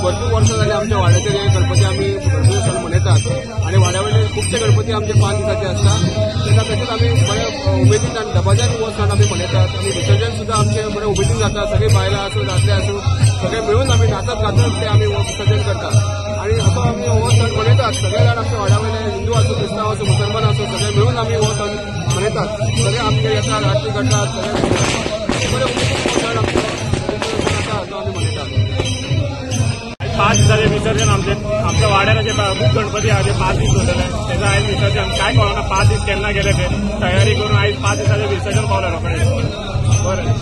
भरपूर वर्सां जाली आमच्या वाड्याचेर हे गणपती आमी गणपती सण मनयतात आनी वाड्या वयले खुबशे गणपती आमचे 5 दिसाचे आसता. तेन्ना तशेंच आमी बऱ्या उमेदीन आनी दबाज्यान हो सण आमी मनयतात आनी विसर्जन सुद्दां आमचें बरें उमेदीन जाता. सगळीं बायलां आसूं दादले आसूं सगळे मेळून आमी नाचत गाचत ते आमी हो विसर्जन करतात आनी असो आमी हो सण मनयतात. सगळे जाण आमच्या वाड्या वयले हिंदू आसूं, क्रिस्तांव आसूं, मुसलमान आसूं, सगळे मेळून आमी हो सण मनयतात. सगळे आमचे येतात, आरती करतात, सगळे बरे उमेदीन हो सण आमचो आसा आमी मनयतात. 5 दिसाचे विसर्जन आमचे आमच्या वाड्यार अशे खूब गणपती आहा ते 5 दीस उरलेले, तेजो आयज विसर्जन काय कळना 5 दीस केन्ना गेले ते तयारी करून आयज 5 दिसाचे विसर्जन पावले रोखडे. बरें.